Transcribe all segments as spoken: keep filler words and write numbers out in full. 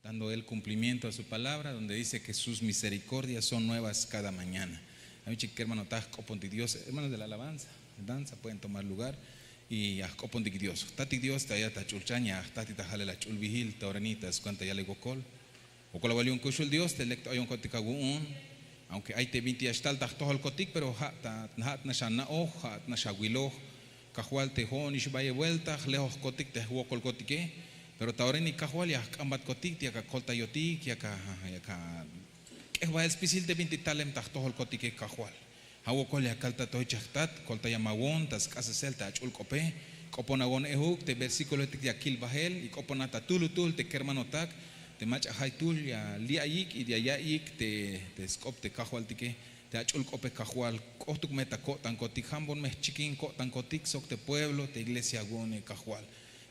dando el cumplimiento a su palabra, donde dice que sus misericordias son nuevas cada mañana. Ay chik kermanotak, jk'opontik Dios, hermanos de la alabanza, danza, pueden tomar lugar. Y ya jk'opontik Dios, jtatik Dios, ta ya ta ch'ulchan, ya jtatik ta jalel ach'ulbihil ta orani ta skuenta yalel wokol. Wokol awal yu'un kuxul Dios te lek to ayonkotik awu'un. Aunque ay te bintik ya xtal ta jtojolkotik, pero ja' ta ja' nax ana'oj, ja' nax awiloj. Kajwal, te jo'on ix bayel vuelta jlejojkotik te jwokolkotike. Pero ta orani Kajwal, ya jk'ambatkotik te yak akoltayotik, yak a yak ak'ej bahel spisil te bintik talem ta jtojolkotike Kajwal. Ja' wokol ya kal ta to jich ajtat, koltayam awon ta sk'asesel te ach'ul k'ope. K'opon awon ejuk te versículotik ya kil bahel, y k'opon a ta tuhlutuhl te kermanotak te mach'a jaytuhl ya li'ayik y ya ya'iyik te sk'op te Kajwaltike te ach'ul k'ope Kajwal. K'ohtuk me ta ko'tankotik, jambon me jchikin ko'tankotik sok te pueblo te iglesia awu'une Kajwal.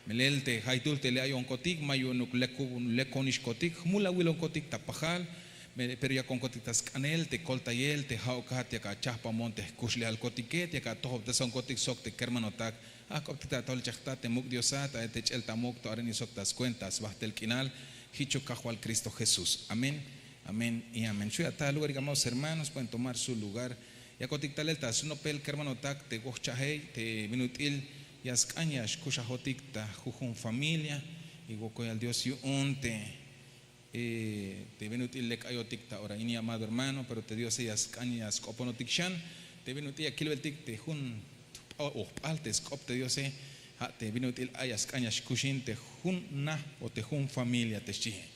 Melel te jaytuhl te li'ayonkotik ma yu'unuk lekonixkotik, jmul awilonkotik ta pajal. Pero yakonkotik ta sk'anel te koltayel te ja'ukat yak achahpamon te jkuxlejalkotike, yak atojobtesonkotik sok te kermanotak. Ajk'optik ta atojol chajtat te muk' Diosat, a te ch'el ta muk' to areni sok ta skuenta sbajtel k'inal. Jichuk Kajwal Cristo Jesús. Amén. Amén y amén. Xu' ya ta lugarik, amados hermanos, pueden tomar su lugar. Yakotik talel ta snopel kermanotak te wojchajey te bin ut'il ya sk'an ya xkuxajotik ta jujun familia. Y wokoyal Dios yu'un te te bin ut'il lek ayotik ta ora ini, amado hermano, pero te Diose ya sk'an ya sk'oponotik xan. Te bin ut'il ya kilbeltik te jun o jp'al te sk'op te Diose, ja' te bin ut'il ay ya sk'an ya xkuxin te jun na o te jun familia te xchihe.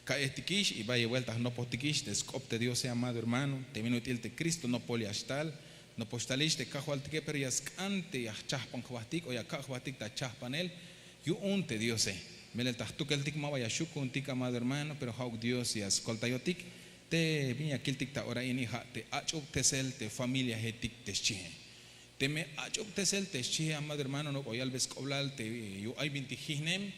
Ka'yejtikix y bayel vuelta jnopojtikix te sk'op te Diose, amado hermano, te bin ut'il te Cristo nopol ya xtal. Nopol xtalix te Kajwaltike, pero ya sk'an te ya jchajpan jbahtik o ya kak' jbahtik ta chajpanel yu'un te Diose. Melel ta jtukeltik ma ba ya xu' ku'untik, amado hermano, pero ja'uk Dios ya skoltayotik. Te bin ya kiltik ta ora ini ja' te ach'ubtesel te familiahetik te xchihe. Teme ach'ubtesel te xchihe, amado hermano, nok'o yalbe sk'oblal te yu'un ay bintik jijnem,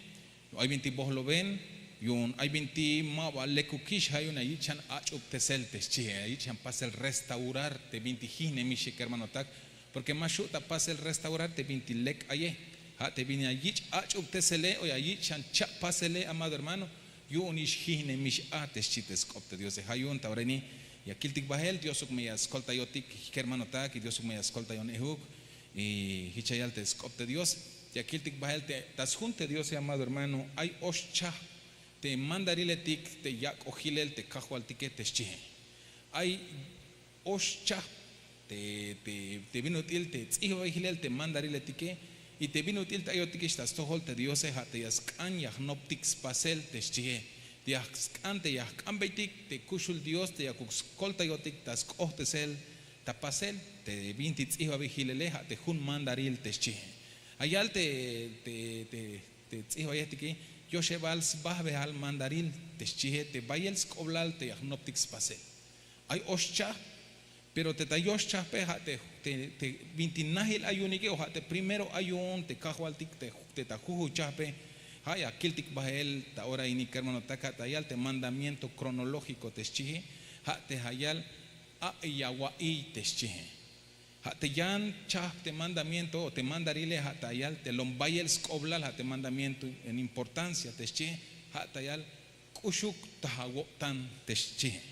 yu'un ay bintik bohloben, yu'un ay bintik ma ba lekukix, ja' yu'un ya yich' xan ach'ubtesel te xchihe, ya yich' xan pasel restaurar te bintik jijnemix kermanotak. Porke ma xu' ta pasel restaurar te bintik lek aye, ja' te bin ya yich' ach'ubtesele o ya yich' xan cha'pasele, amado hermano, yu'unix jijnemix a te xchi te sk'op te Diose. Ja' yu'un ta ora ini ya kiltik bahel, Diosuk me ya skoltayotik kermanotak, y Diosuk me ya skoltayon ejuk. Y jich ya yal te sk'op te Dios, ya kiltik bahel te ta sjun te Diose, amado hermano, ay och chajp te mandariletik te yak'oj jilel te Kajwaltike te xchihe. Ay och chajp te te bin ut'il te ts'ihbabil jilel te mandariletike. Y te bin ut'il te ayotikix ta stojol te Diose, ja' te ya sk'an ya jnoptik spasel te xchihe, te ya sk'an te ya jk'ambeytik te kuxul Dios te yakuk skoltayotik ta sk'ohtesel ta pasel te bintik ts'ihbabil jilele, ja' te jun mandaril te xchihe. Ya yal te te te ts'ihbayehtike: Yoxebal sbahbehal mandaril te xchihe te bayel sk'oblal te ya jnoptik spasel. Ay och chajp, pero te ta yox chajpe ja' te bintik najil ay yu'unike o ja' te primero ay yu'un te Kajwaltik te ta jujuy chajpe. Ja' ya kiltik bahel ta ora ini kermanotak, ja' ta yal te mandamiento cronológico te xchihe, ja' te ya yal: A'ey awa'iy te xchihe. Ja' te yan chajp te mandamiento o te mandarile, ja' ta yal te lom bayel sk'oblal, ja' te mandamiento en importancia te xchihe, ja' ta yal: K'uxuk ta awo'tan te xchihe.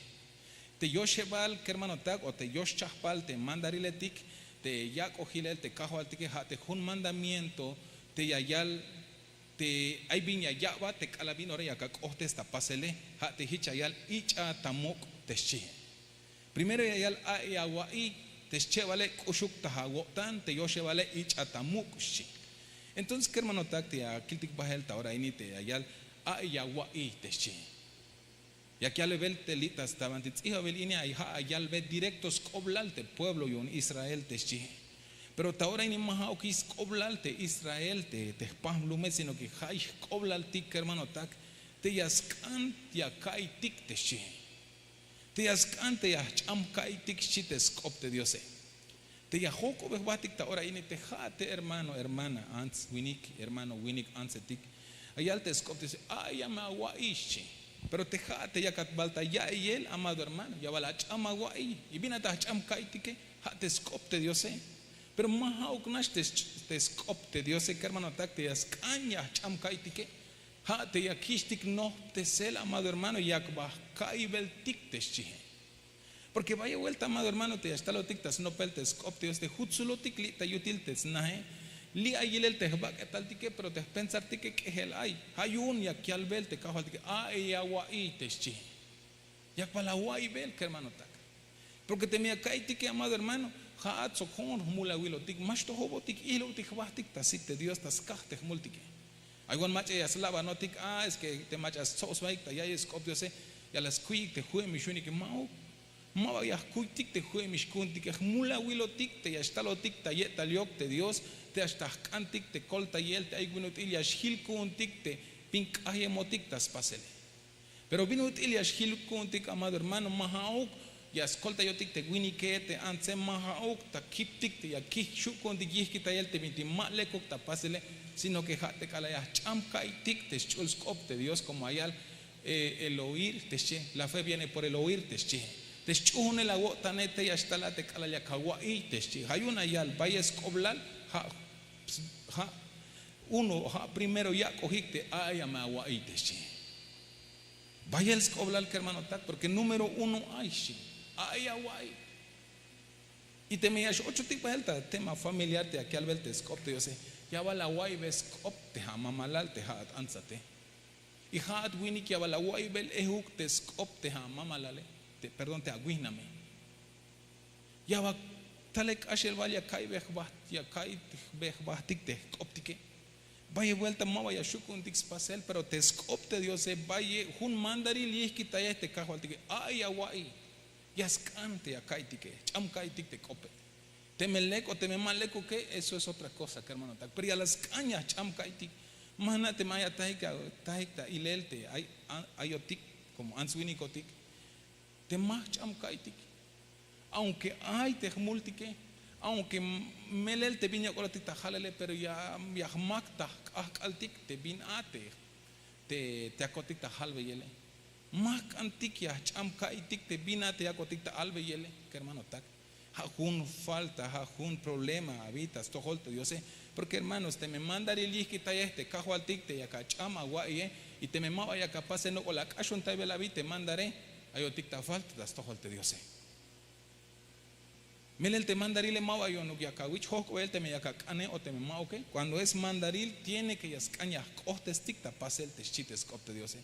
Te yoxebal kermanotak o te yox chajpal te mandariletik te yak'oj jilel te Kajwaltike, ja' te jun mandamiento te ya yal te ay bin ya ya'bat te k'alal bin ora yak ak'ojtes ta pasele. Ja' te jich ya yal: Ich'a ta muk' te xchihe. Primero ya yal: A'ey awa'iy. Te schebale: K'uxuk ta awo'tan. Te yoxebale: Ich'a ta muk', xchi. Entonces kermanotak, te ya kiltik bahel ta ora ini te ya yal: A'ey awa'iy te xchihe. Yak yalbel te li' ta sta banti ts'ihbabil ini, ay ja' ya yalbe directo sk'oblal te pueblo yu'un Israel te xchihe. Pero ta ora ini ma ja'ukix sk'oblal te Israel te jpajmlumel, sino que ja'ix jk'oblaltik kermanotak te ya sk'an ya ka'iytik te xchihe. Te ya sk'an te ya jch'am ka'iytik, xchi te sk'op te Diose. Te ya jojk'obe jbahtik ta ora ini te ja'ate hermano, hermana ants winik, hermano winik antsetik, ya yal te sk'op te Diose: A'ey me awa'iy, xchi. Pero te ja'at te yakat bal ta ya'iyel, amado hermano, ya bal ach'am awa'iy. Y bin a ta jch'am ka'iytike? Ja' te sk'op te Diose. Pero ma ja'uk nax te sk'op te Diose kermanotak te ya sk'an ya jch'am ka'iytike. Ja' te ya kixtik nojptesel, amado hermano, yak ba jka'ibeltik te xchihe. Porke bayel buelta, amado hermano, te ya xtalotik ta snopel te sk'op te dios te jutsulotik li' ta yutil te snahe. Li' ay yilel te jbak'etaltike pero te jpensartike k'ejel ay. Ja' yu'un yak yalbel te kajwaltike, a'ey awa'iy te xchihe. Yak bal awa'ibel kermanotak. Porke teme ya ka'iytike, amado hermano, ja'at sok jo'on jmulawilotik ma xtojobotik ijlotik jbahtik ta sit te dios ta skaj te jmultike. Ay wan mach'a ya slabanotik a es ke te mach'a stsob sbaik ta ya'iyel sk'op diose, ya la skuyik te ju'emix winike ma'uk. Ma ba ya jkuytik te ju'emix ku'untike jmulawilotik te ya xtalotik ta ye'tal yok te dios, te ya xta jk'antik te koltayel te ayuk bin ut'il ya xjil ku'untik te bin k'ayemotik ta spasele. Pero bin ut'il ya xjil ku'untik, amado hermano, ma ja'uk ya skoltayotik te winike te antse, ma ja'uk ta kiptik te ya kij xu' ku'untik yijkitayel te bintik ma lekuk ta pasele, sino ke ja' te k'alal ya jch'am ka'iytik te sch'ul sk'op te dios komo ayal, el oir te xchi. La fe viene por el oir te xchi. Te sch'uhunel awo'tane te ya xtal a te k'alal yak awa'iy te xchi. Ja' yu'un ayal bayel sk'oblal, ja' uno ja' primero yak'ojik te a'ey a me awa'iy te xchi. Bayel sk'oblal kermanotak porke número uno ay xchi, a'ey awa'iy. Y teme ya x'ochotik bahel ta tema familiar te yak yalbel te sk'op te diose, ya bal awa'iybe sk'op te amamalal te ja'at antsate. Y ja'at winik ya bal awa'iybe ejuk te sk'op te amamalale, perdón, te awihname. Ya bal talel k'axel bal ya ka'iybe jbahtik te jk'optike. Bayel buelta ma ba ya xu' ku'untik spasel pero te sk'op te diose bayel jun mandaril yijkitayej te kajwaltike, a'ey awa'iy. Ya sk'an te ya ka'iytike, jch'am ka'iytik te k'ope. Teme lek o teme ma lekuke, eso es otra kosa kermanotak, pero ya la sk'an ya jch'am ka'iytik. Ma jna' teme ay atajik ta ilel te ayotik komo ants-winikotik, te ma jch'am ka'iytik. Aunke ay te jmultike, aunke melel te bin yak'olotik ta jalele pero ya jmak ta jk'ajk'altik te bin a te yakotik ta jalbeyele. Ma jk'antik ya jch'am ka'iytik te bin a te yakotik ta jalbeyele kermanotak. Ja' jun falta, ja' jun problema abi ta stojol te diose. Porke hermanos, teme mandaril yijkitayej te kajwaltik te yak ach'am awa'iye, y teme ma ba yak apase nok'ol ak'axuntaybel abi te mandare, ayotik ta falta ta stojol te diose. Melel te mandarile ma ba yu'unuk yak awich' jojk'oyel teme yak ak'ane o teme ma'uke. Kuando es mandaril tiene ke ya sk'an ya jk'ohtestik ta pasel te xchi te sk'op te diose.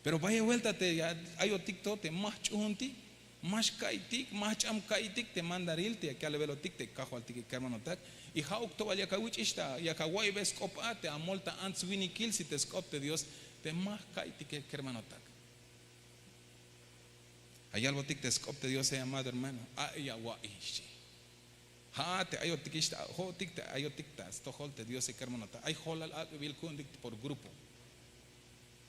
Pero bayel buelta te ayotik to te ma jch'uhuntik, ma xka'iytik, ma jch'am ka'iytik te mandaril te yak yalbelotik te kajwaltike kermanotak. Y ja'uk to bal yak awich'ix ta yak awa'iybe sk'op a te amol ta ants-winikil si te sk'op te dios te ma jka'iytike kermanotak. Ayalbotik te sk'op te diose, amado hermano, a'ey awa'iy xchi. Ja'at te ayotikix ta jo'otik te ayotik ta stojol te diose kermanotak, ay jolal ak'bebil ku'untik por grupo.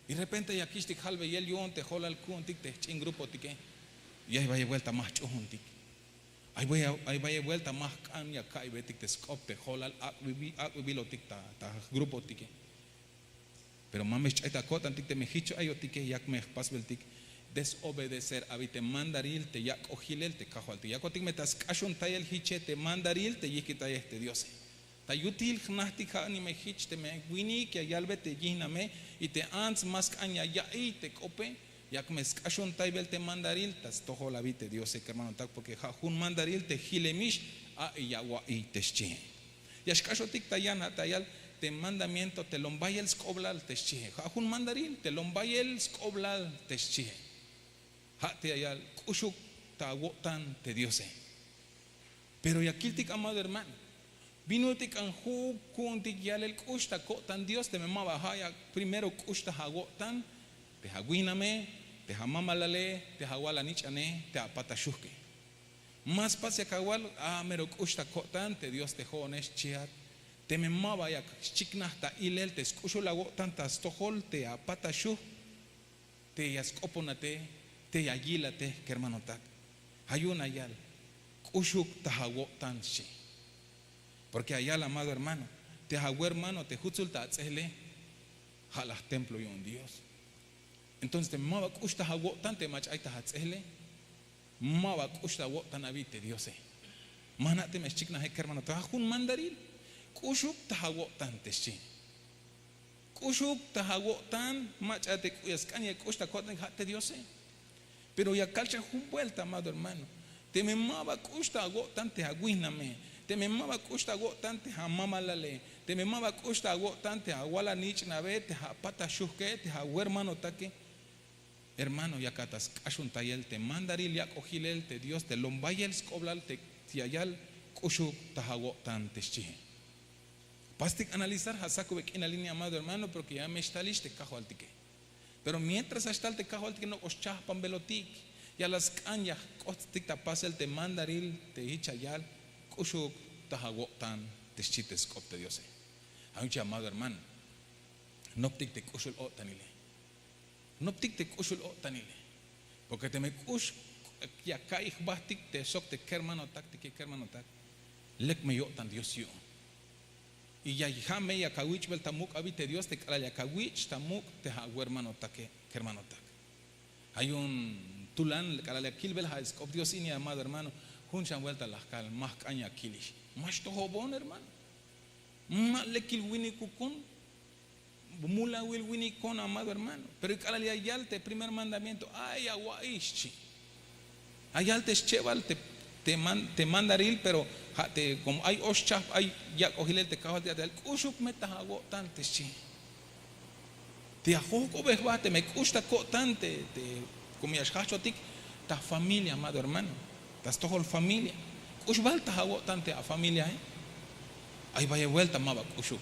Y repente ya kixtik jalbeyel yu'un te jolal ku'untik te jch'in grupotike. Y ay bayel buelta ma jch'uhuntik. Ay bayel buelta ma jk'an ya ka'iybetik te sk'op te jolal ak'bebilotik ta jgrupotike. Pero ma me xch'ay ta ko'tantik teme jich ayotike yak me jpasbeltik desobedecer abi te mandaril te yak'oj yilel te kajwaltik, yakotik me ta sk'axuntayel jiche te mandaril te yijkitayej te diose. Ta yutil jnajtik ja' ni me jich teme winik ya yalbe te yihname y te ants ma sk'an ya ya'iy te k'ope, yak me sk'axuntaybel te mandaril ta stojol abi te diose kermanotak, porke ja' jun mandaril te jilemix, a'ey awa'iy te xchihe. Ya xk'axotik ta yan a ta yal te mandamiento te lom bayel sk'oblal te xchihe, ja' jun mandaril te lom bayel sk'oblal te xchihe. Ja' te ya yal k'uxuk ta awo'tan te diose. Pero ya kiltik, amado hermano, bin ut'il k'an ju'uk ku'untik yalel k'ux ta ko'tan dios teme ma ba ja' ya primero k'ux ta awo'tan te awihname, te amamalale, te awal anich'ane, te apat axuhke. Ma spas yak awal a mero k'ux ta ko'tan te dios te jo'one xchihat. Teme ma ba yak xchiknaj ta ilel te sk'uxul awo'tan ta stojol te apat axuh, te ya sk'oponate, te ya yilate kermanotak. Ja' yu'un ayal k'uxuk ta awo'tan xchi. Porke ayal, amado hermano, te awermano te jutsul ta ats'ehele, ja' la jtemplo yu'un dios. Entonces teme ma ba k'ux ta awo'tan te mach'a ay ta ats'ehele, ma ba k'ux ta awo'tan abi te diose. Ma jna' teme xchiknaje kermanotak, ja' jun mandaril, k'uxuk ta awo'tan te xchi. K'uxuk ta awo'tan. Mach'a te k'u ya sk'an ya k'ux ta ko'tan ja' te diose. Pero ya kalchaj jun buelta amado hermano, teme ma ba k'ux ta awo'tan te awihname, teme ma ba k'ux ta awo'tan te amamalale, teme ma ba k'ux ta awo'tan te awal anich'nabe, te apat axujke, te awermanotake, hermano, yak ata sk'axuntayel te mandaril yak'ojilel te dios te lombayel sk'oblal te ya yal k'uxuk ta awo'tan te xchihe. Pastik analizar ja' sakube k'inal ini amado hermano, porke ya me xtalix te kajwaltike. Pero mientras ya xtal te kajwaltike nok'o xchajpanbelotik, ya la sk'an ya jk'otstik ta pasel te mandaril te hich ya yal k'uxuk ta awo'tan te xchi te sk'op te diose. Ay jun chi amado hermano, noptik te k'uxul o'tanile. Noptik te k'uxul o'tanile. Porke teme k'ux ya ka'iy jbahtik te sok te kermanotaktike, kermanotak, lek me yo'tan dios yu'un. Y ya ja' me yak awich'bel ta muk' abi te dios te k'alal yak awich' ta muk' te awermanotake, kermanotak. Ay jun tulan k'alal ya kilbel ja' sk'op dios ini amado hermano, jun xan buelta la jkal ma jk'an ya kilix. Ma xtojobon hermano. Ma lekil winikukon. Mulawil winikon amado hermano. Pero k'alal ya yal te primer mandamiento, ay awa'iy xchi. Ya yal te schebal te mandaril, pero ja' te komo ay oxchajp ay yak'ojilel te kajwaltik, k'uxuk me ta awo'tan te xchi. Te ya jojk'obej jba teme k'ux ta ko'tan te, komo ya xjajch'otik ta familia amado hermano, ta stojol familia. K'ux bal ta awo'tan te afamiliae. Ay bayel buelta ma ba k'uxuk.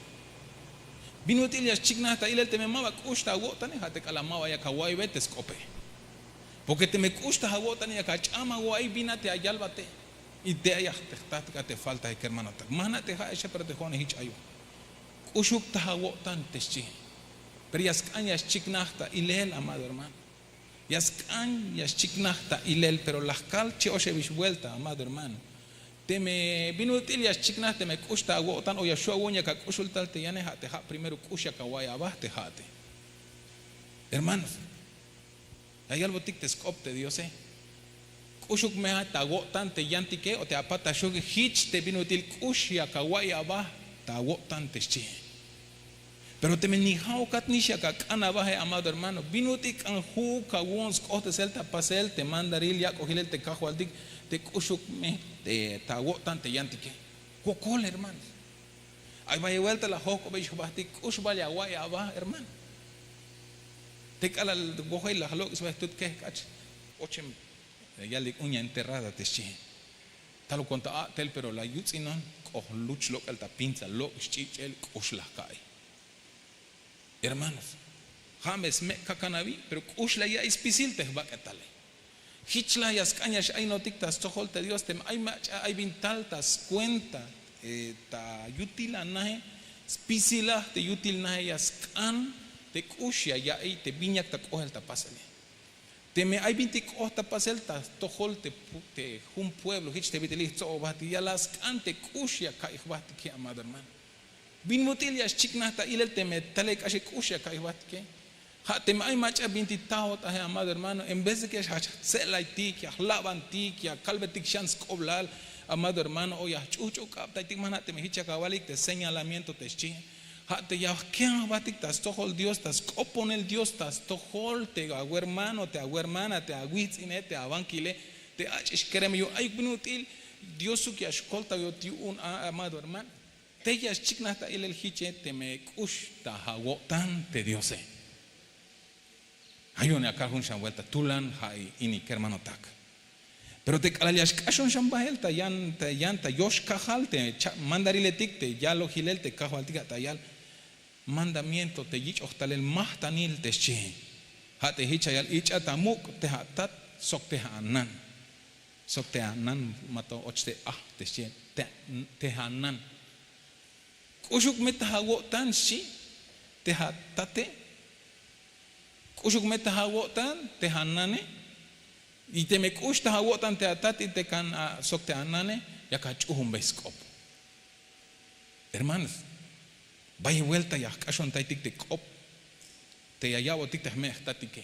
Bin ut'il ya xchiknaj ta ilel teme ma ba k'ux ta awo'tane, ja' te k'alal ma ba yak awa'ibe te sk'ope. Porke teme k'ux ta awo'tane yak ach'am awa'iy bin a te ayalbate. Y te ay a te jtatik a te faltae kermanotak, ma jna' te ja'exe pero te jo'one jich ayon. K'uxuk ta awo'tan te xchi. Pero ya sk'an ya xchiknaj ta ilel amado hermano. Ya sk'an ya xchiknaj ta ilel pero la jkal che'oxebix buelta amado hermano. Teme bin ut'il ya xchiknaj teme k'ux ta awo'tan o ya xu' awu'un yak ak'uxul tal te yane, ja' te ja' primero k'ux yak awa'iy aba te ja'ate. Hermanos, ya yalbotik te sk'op te diose. K'uxuk me ta awo'tan te yantike o te apat axuke jich te bin ut'il k'ux yak awa'iy aba ta awo'tan te xchihe. Pero teme ni ja'ukat nix yak ak'an abaje amado hermano, bin ut'il k'an ju'uk awu'un sk'ohtesel ta pasel te mandaril yak'ojilel te kajwaltik te k'uxuk me ta awo'tan te yantike. Wokol hermanos. Ay bayel buelta la jojk'obeyex jbahtik k'ux bal ya awa'iy aba hermano. Te k'alal wojey la jlok' sba jtut kehk'ach, ochem, yalik uña enterrada te xchihe. Talukon ta a'tel pero la yuts'inon, k'o jluch lok'el ta pinza, lok' xch'ich'el, k'ux la jka'iy. Hermanos, ja' me sme' kakan abi pero k'ux la ya'iy spisil te jbak'etale. Jich la ya sk'an ya x'ayinotik ta stojol te dios teme ay mach'a ay bin tal ta skuenta ta yutil anahe, spisilaj te yutil nahe ya sk'an te k'ux ya ya'iy te bin yak ta k'ohel ta pasele. Teme ay bintik k'oht ta pasel ta stojol te jun pueblo hich te bit'ilil jtsob abahtik ya la sk'an te k'ux ya ka'iy jbahtike amado hermano. Bin ut'il ya xchiknaj ta ilel teme talel k'axel k'ux ya ka'iy jbahtike. Ja' teme ay mach'a bintik taot aje amado hermano, en vez de ke ya jtse'laytik ya jlabantik ya kalbetik xan sk'oblal, amado hermano, o ya jch'ujch'u k'abtaytik ma jna' teme hich yak awalik te señalamiento te xchi. Ja' te ya jkean jbatik ta stojol dios ta sk'oponel dios ta stojol te awermano te awermana te awijts'ine te abankile, te ach'ix kereme yu'un ayuk bin ut'il diosuk ya xkoltayot yu'un a amado hermano. Te ya xchiknaj ta ilel hiche teme k'ux ta awo'tan te diose. Ay yu'un ya kal jun xan buelta tulan ja' ini kermanotak. Pero te k'alal ya xk'axon xan bahel ta yan ta yox kajal te cha'mandariletik te yalojilel te kajwaltik a ta yal mandamiento te yich'oj talel majtanil te xchi. Ja' te hich ya yal ich'a ta muk' te atat sok te anan. Sok te anan ma to och te aj te xchi, te anan. K'uxuk me ta awo'tan xchi te atate. K'uxuk me ta awo'tan te anane. Y teme k'ux ta awo'tan te atat y te kan sok te anane, yak ach'uhunbey sk'op. Hermanos, bayel buelta ya jk'axontaytik te k'op te ya ya'botik te jme' jtatike.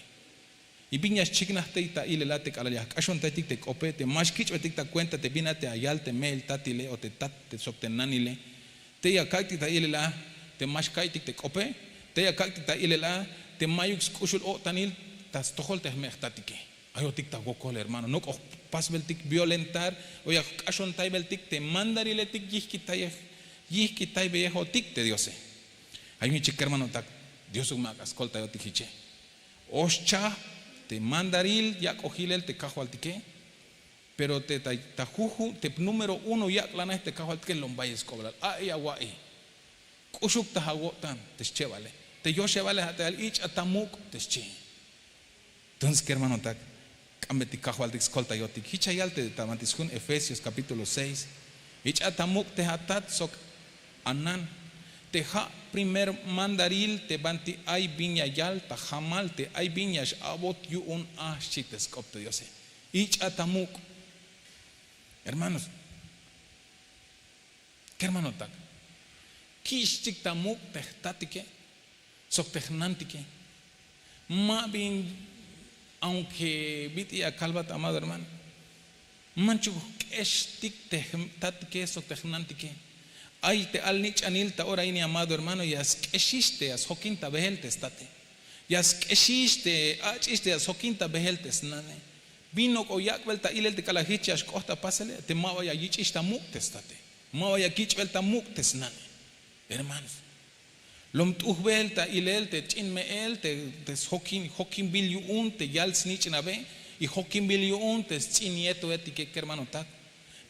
Y bin ya xchiknaj tey ta ilel a te k'alal ya jk'axontaytik te k'ope te ma xkich'betik ta kuenta te bin a te ayal te me'il tatile o te tat sok te nanile. Tey ya ka'iytik ta ilel a te ma xka'iytik te k'ope. Te ya kak'tik ta ilel a, te mayuk sk'uxul-o'tanil ta stojol te jme' jtatike. Ayotik ta wokol hermano, nok'oj pasbeltik violentar o ya jk'axontaybeltik te mandariletik yijkitaybeyejotik te diose. Ay mi chik kermanotak, diosuk me ak'a skoltayotik jiche. O xchaj te mandaril yak'oj yilel te kajwaltike. Pero te ta juju' te número uno yak'lanej te kajwaltike lom bayel sk'oblal a'iy awa'iy. K'uxuk ta awo'tan te schebale, te yoxebale a te al ich'a ta muk' te xchi. Entonces kermanotak, k'ambetik kajwaltik skoltayotik jich ayal te ta bantik sjun efesios kapítulo seis. Ich'a ta muk' te atat sok anan. Te ja' primer mandaril te banti ay bin ya yal ta jamal te ay bin ya x'a'bot yu'un a xchi te sk'op te diose. Ich'a ta muk'. Hermanos, kermanotak, kich'tik ta muk' te jtatike sok te jnantike. Ma bin, aunke bit'il ya kalbat amado hermano, manchuk jk'extik te jtatike sok te jnantike. Ay te alnich'anil ta ora ini amado hermano, ya sk'exix te ya sjokin ta behel te state, ya sk'exix te ach'ix te ya sjokin ta behel te snane. Bin nok'o yak'bel ta ilel te k'alal jich ya xk'oht ta pasele te ma ba ya yich'ix ta muk' te state, ma ba ya kich'bel ta muk' te snane. Hermanos, lom t'ujbel ta ilel te ch'in me'el te sjokinbil yu'un te yal snich'nabe y jokinbil yu'un te sts'in yetoetike kermanotak.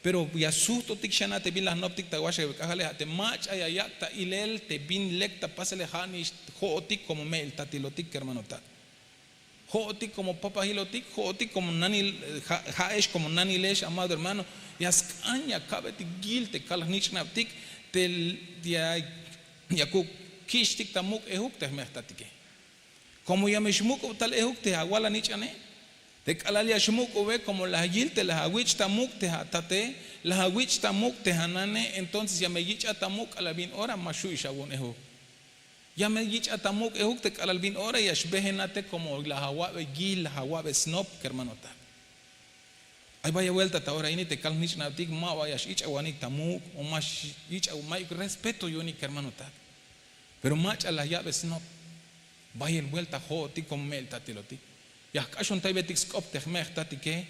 Pero ya sujt'otik xana te bin la jnoptik ta waxakib k'ajale a te mach'a ya yak' ta ilel te bin lek ta pasele, ja' nix jo'otik komo me'il tatilotik kermanotak. Jo'otik komo papajilotik, jo'otik komo nanil. Ja'ex komo nanilex amado hermano, ya sk'an ya ka'betik yil te kal jnich'nabtik te ya yakuk kich'tik ta muk' ejuk te jme' jtatike. Komo ya me xmuk'ub tal ejuk te awal anich'ane, te k'alal ya xmuk'ube komo la yil te la awich' ta muk' te atate, la awich' ta muk' te anane, entonces ya me yich'a ta muk' k'alal bin ora ma xu' ix awu'un ejuk. Ya me yich'a ta muk' ejuk te k'alal bin ora ya xbehenate komo la awa'be yil la awa'be snop kermanotak. Ay bayel buelta ta ora ini te kal jnich'nabtik ma ba ya x'ich'awanik ta muk' o ma x'ich'aw mayuk respeto yu'unik kermanotak. Pero mach'a la ya'be snop. Bayel buelta jo'otik komo me'il tatilotik ya jk'axontaybetik sk'op te jme' jtatike.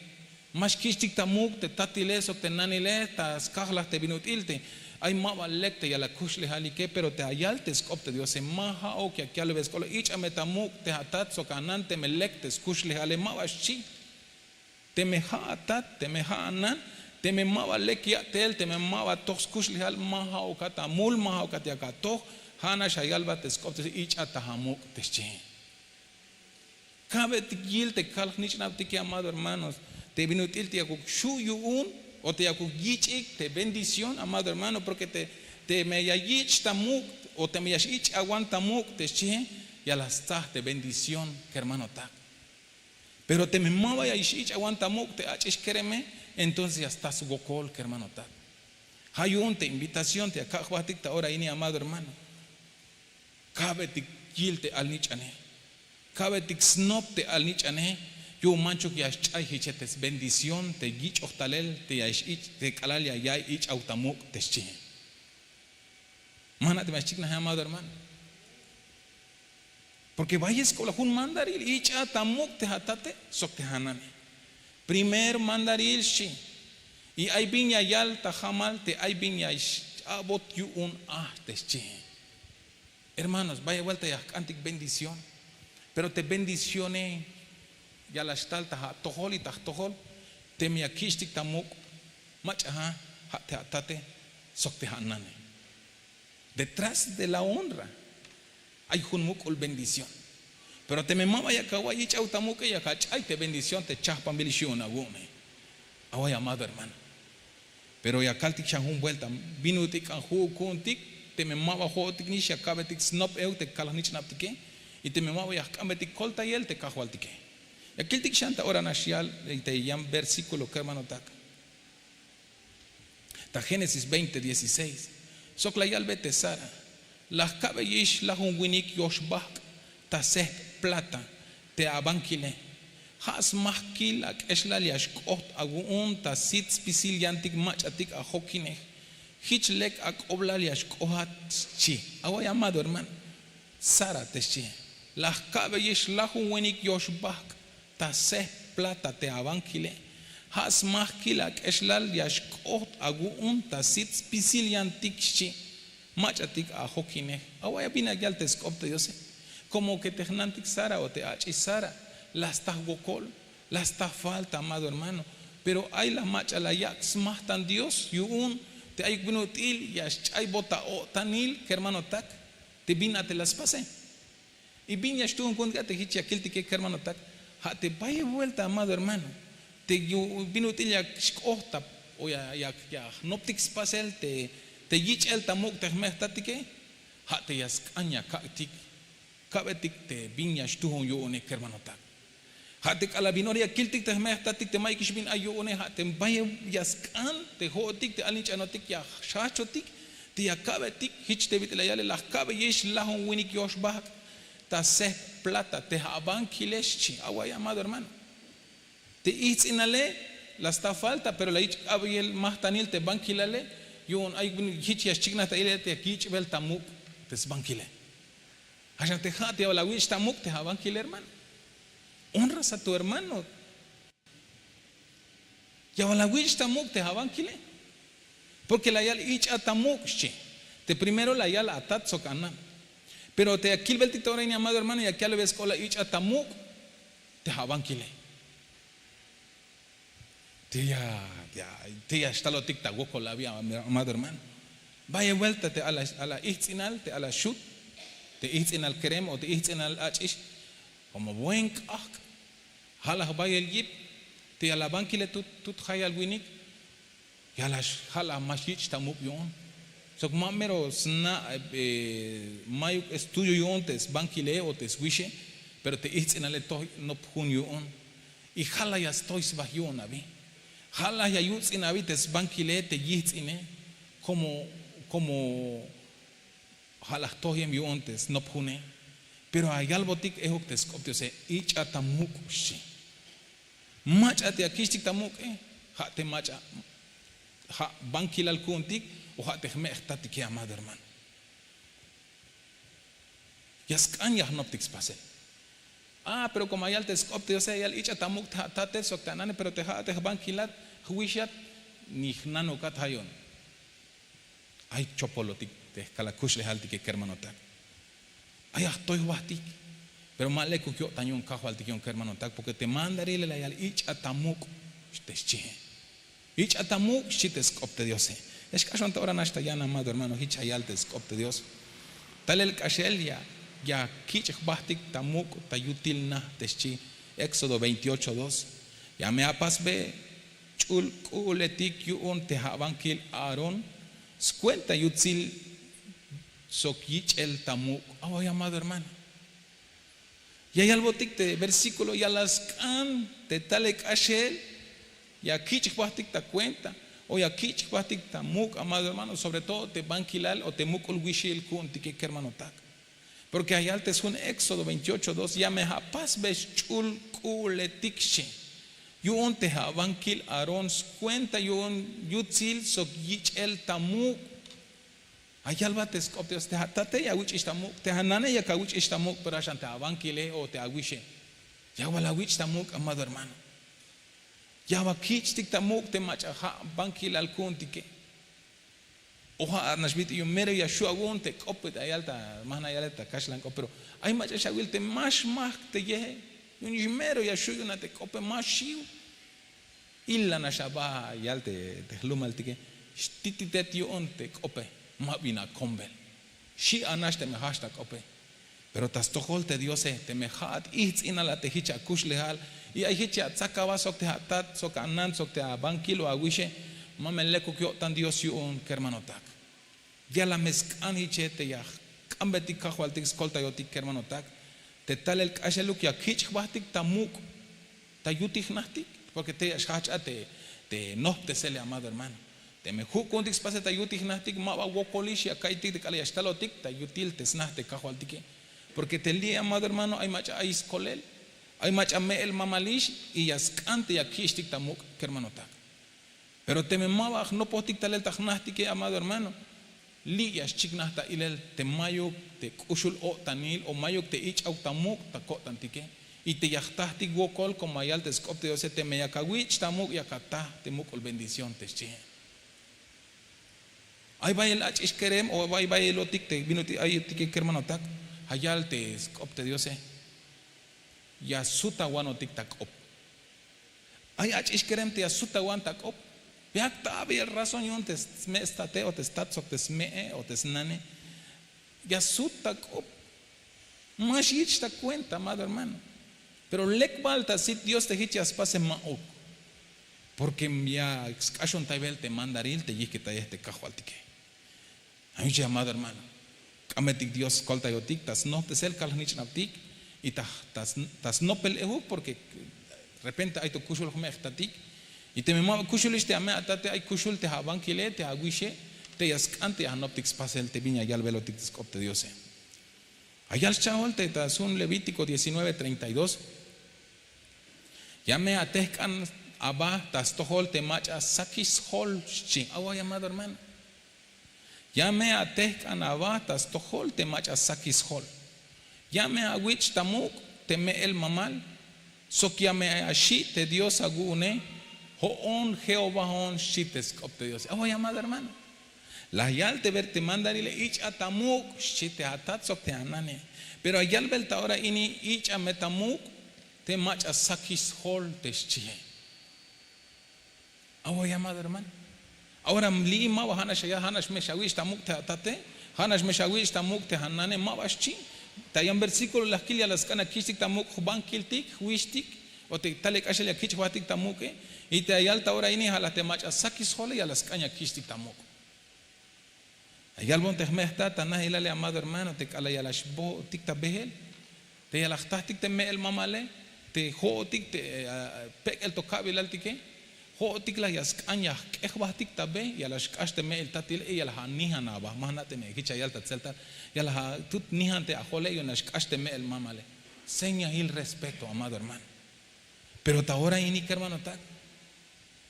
Ma xkich'tik ta muk' te tatile sok te nanile ta skajlaj te bin ut'il te ay ma ba lek te ya la kuxlejalike pero te ayal te sk'op te diose ma ja'uk ya yalbe sk'oblal ich'a me ta muk' te atat sok anan teme lek te skuxlejale ma ba xchi. Teme ja' atat, teme ja' anan, teme ma ba lek ya'tel, teme ma ba toj skuxlejal ma ja'ukat amul ma ja'ukat yak atoj. Ja' nax ya yalbat te sk'op te diose ich'a ta amuk' te xchi. Ka'betik yil te kal jnich'nabtike amado hermanos, te bin ut'il te yakuk xu' yu'un o te yakuk yich'ik te bendición amado hermano porke teme ya yich' ta muk' o teme ya x'ich'awan ta muk' te xchihe, ya la stsaj te bendición kermanotak. Pero teme ma ba ya x'ich'awan ta muk' te ach'ix kereme, entonces ya sta swokol kermanotak. Ja' yu'un te invitación te ya kak' jbahtik ta ora ini amado hermano. Ka'betik yil te alnich'ane, ka'betik snop te alnich'ane. Yu'un manchuk ya xch'ay jiche te sbendición te yich'oj talel te ya x'ich' te k'alal ya ya'iy ich'aw ta muk' te xchihe. Mana' te ma xchiknaje amado hermano. Porke bayel sk'oblal jun mandaril ich'a ta muk' te atate sok te anane. Primer mandaril xchi. Y ay bin ya yal ta jamal te ay bin ya x'a'bot yu'un a te xchihe. Hermanos, bayel buelta ya jk'antik bendición. Pero te bendicione ya la xtal ta atojol y ta jtojol. Teme ya kich'tik ta muk' mach'a a ja' te atate sok te anane. Detrás de la honra ay jun muk'ul bendición. Pero teme ma ba yak awa'iy ich'aw ta muk'e yak ach'ay te bendición te chajpanbil ix yu'un awu'une. Away amado hermano. Pero ya kaltik xan jun buelta, bin ut'il k'an ju'uk ku'untik teme ma ba jo'otik nix ya ka'betik snop euk te kal jnich'nabtike. Y teme ma ba ya jk'anbetik koltayel te kajwaltike. Ya kiltik xan ta ora nax yal te yan versíkulo kermanotak. Ta génesis veinte dieciséis, sok la yalbe te sara, la jka'beyix lajun winik yoxbahk' ta sehp' plata te abankile. Ja' smajkil ak'exlal ya xk'oht awu'un ta sit spisil yantik mach'atik ajokinej. Jich lek ak'oblal ya xk'ohat xchi. Away amado hermano. Sara te xchi, la jka'beyix lajun winik yoxbahk' ta sehp plata te abankile. Ha smajkil ak'exlal ya xk'oht awu'un ta sit spisil yantik xchi. Mach'atik ajokinej. Awa'iya bin la yal te sk'op te diose. Komo ke te jnantik sara o te ach'ix sara, la sta jwokol, la sta falta amado hermano. Pero ay la mach'a la yak' smajtan dios yu'un te ayuk bin ut'il ya xch'aybot ta o'tanil kermanotak, te bin a te la spase. Y bin ya xtuhun ku'untik a te hich ya kiltike kermanotak, ha te bayel buelta amado hermano, te bin ut'il ya xk'oht ta o ya jnoptik spasel te yich'el ta muk' te jme'jtatike. Ha te ya sk'an ya kak'tik, ka'betik te bin ya xtuhun yu'une kermanotak. Ha te k'alal bin ora ya kiltik te jme'jtatik te mayukix bin ay yu'une, ha te bayel ya sk'an te ho'otik te alnich'anotik ya jxahchotik, te ya ka'betik. Hich te bit'il la yale, la jka'beyix lajun winik yoxbahk' ta sehp plata te abankile xchi. Awa'iya amado hermano, te ijtz'inale la sta falta, pero la yich' k'abeyel majtanil te bankilale. Yu'un ay bin hich ya xchiknaj ta ilel te ya yich'bel ta muk' te sbankile. Haxan te ha te ya bal awich' ta muk' te abankile hermano. Honras a tu hermano. Ya bal awich' ta muk' te abankile. Porke la yal ich'a ta muk' xchi. Te primero la yal atat sok anan. Pero te ya kilbeltik ta ora ini amado hermano ya kalbe sk'oplal ich'a ta muk' te abankile. Te ya xtalotik ta wokol abi amado hermano. Bayel buelta te ala ijtz'inal te ala xut, te ijtz'inal kerem o te ijtz'inal ach'ix, komo buen k'ahk'. Ha la jbayel yip te ya la bankile tut jayal winik. Ya la xjala' ma xyich' ta muk' yu'un. Sok ma mero sna' mayuk estudio yu'un te sbankile o te swixe. Pero te ijtz'inale toj nop jun yu'un. Y ha la ya stoy sba yu'un abi. Ha la ya yutz'in abi te sbankile te yijtz'ine. Komo komo ha la jtoyem yu'un te snop june. Pero ayalbotik ehuk te sk'op diose, ich'a ta muk' xchi. Mach'a te ya kich'tik ta muk'e. Ha te mach'a ha bankilal ku'untik o ha te jme'jtatike amado hermano. Ya sk'an ya jnoptik spasel. A pero komo ayal te sk'op te diose ayal ich'a ta muk' te ha tate sok te anane pero te ha te jbankilat, jwixat, ni jnanukat hayon. Ay chopolotik te jkal akuxlejaltike kermanotak. Ay ajtoy jbahtik. Pero ma lekuk yo'tan yu'un kajwaltik yu'un kermanotak porke te mandarile la yal ich'a ta muk'. Te xchihe, ich'a ta muk' xchi te sk'op te diose. Ex k'axon ta ora nax ta yan amado hermano hich ayal te sk'op te dios. Talel k'axel ya kich'jbahtik ta muk' ta yutil na te xchi. Éxodo veintiocho dos. Ya me apasbe ch'ul k'u'uletik yu'un te abankil aarón, skuenta yutsil sok yich'el ta muk'. Awa' llamado hermano. Ya yalbotik te versíkulo ya la sk'an te talel k'axel ya kich' jbahtik ta kuenta o ya kich' jbahtik ta muk' amado hermano sobre todo te bankilal o te muk'ul wixil ku'untike kermanotak. Porke ya yal te sjun éxodo veintiocho dos ya me apasbe sch'ul k'u'uletik xchi, yu'un te abankil aarón skuenta yu'un yutsil sok yich'el ta muk'. Ayalbat te sk'op te dios te atate ya awich'ix ta muk' te anane ya kawich'ix ta muk' pero axan te abankile o te awixe ya wal awich' ta muk' amado hermano. Ya wal kich'tik ta muk' te mach'a ha' bankilal ku'untike. O ha' nax bit'il yu'un mero ya xu' awu'un te k'op te ayal ta ma jna' yalel ta kaxlan k'op pero ay mach'a xawil te ma xmahk te yehe. Yu'un ix mero ya xu' yu'un a te k'ope ma xiw. Ila nax aba yal te jlumaltike xtititet yu'un te k'ope. Ma bin akombel xi' a nax teme hahch ta k'ope. Pero ta stojol te diose teme ha'at ijtz'inal a te hich akuxlejal y ay hich ya atzak aba sok te atat sok anan sok te abankil o awixe, ma me lekuk yo'tan dios yu'un kermanotak. Ya la me sk'an hiche te ya jk'ambetik kajwaltik skoltayotik kermanotak. Te talel k'axeluk ya kich' jbahtik ta muk' ta yutil jnajtik. Porke te ya xhahch a te nohptesele amado hermano. Teme hu' ku'untik spasel ta yutil jnajtik ma ba wokolix ya ka'iytik te k'alal ya xtalotik ta yutil te sna te kajwaltike. Porke te li' amado hermano ay mach'a ay skolel, ay mach'a me'el mamalix y ya sk'an te ya kich'tik ta muk' kermanotak. Pero teme ma ba jnopotik talel ta jnajtike amado hermano, Li' ya xchiknaj ta ilel te mayuk te k'uxul-o'tanil o mayuk te ich'awk ta muk' ta ko'tantike. Y te ya jtajtik wokol komo ya yal te sk'op te diose, teme yak awich' ta muk' yak ataj te muk'ul bendición, te xchihe. Ay bayel ach'ix kerem o ay bayelotik te bin ut'il ayotike kermanotak. Ya yal te sk'op te diose, ya sut awanotik ta k'op. Ay ach'ix kerem te ya sut awan ta k'op. Yak ta abeyel razón yu'un te sme' state o te stat sok te sme'e o te snane. Ya sut ta k'op. Ma xyich' ta kuenta, amado hermano. Pero lek bal ta sit dios te jich ya spase ma'uk. Porke ya sk'axontaybel te mandaril te yijkitayej te kajwaltike. Ay jich, amado hermano, k'ambetik dios skoltayotik ta snojbesel kal jnich'nabtik. Y ta snopel-ejuk porke repente ay to kuxul jme' jtatik. Y teme ma ba kuxulix te ame' atate, ay kuxul te abankile te awixe, te ya sk'an te ya jnoptik spasel te bin ya yalbelotik te sk'op te diose. Ayal xcha'jol te ta sjun levítico diecinueve treinta y dos. Ya me atejk'an aba ta stojol te mach'a sakix sjol, xchi. Awa, amado hermano. Ya me atejk'an aba ta stojol te mach'a sakix sjol. Ya me awich' ta muk' te me'el mamal, sok ya me axi' te dios awu'une. Jo'on jehová on, xchi te sk'op te diose. Awa, amado hermano. La yal te ver te mandarile, ich'a ta muk', xchi, te atat sok te anane. Pero ya yalbel ta ora ini, ich'a me ta muk' te mach'a sakix sjol, te xchihe. Awa, amado hermano. Ahora li'i ma ba ja'nax aya, ja'nax me xawich' ta muk' te atate, ja'nax me xawich' ta muk' te anane, ma ba xchi. Ta yan versículo la jkil ya la sk'an ya kich'tik ta muk' jbankiltik, jwixtik, o te tal ya k'axel ya kich' jbahtik ta muk'e. Y te ya yal ta ora ini, ja' la te mach'a sakix sjole ya la sk'an ya kich'tik ta muk'. Ya yalbon te jme' jta ta najilale, amado hermano, te k'alal ya la xbohotik ta behel, te ya la jtajtik te me'el mamale, te jo'otik te pek'el to ka'bilaltike, jo'otik la ya sk'an ya jk'e jbahtik ta be, ya la xk'ax te me'el tatile y ya la anijan aba. Ma jna' teme jich ya yal ta tseltal, ya la atut nijan te ajole yu'un la xk'ax te me'el mamale. Señail respeto, amado hermano. Pero ta ora ini, kermanotak,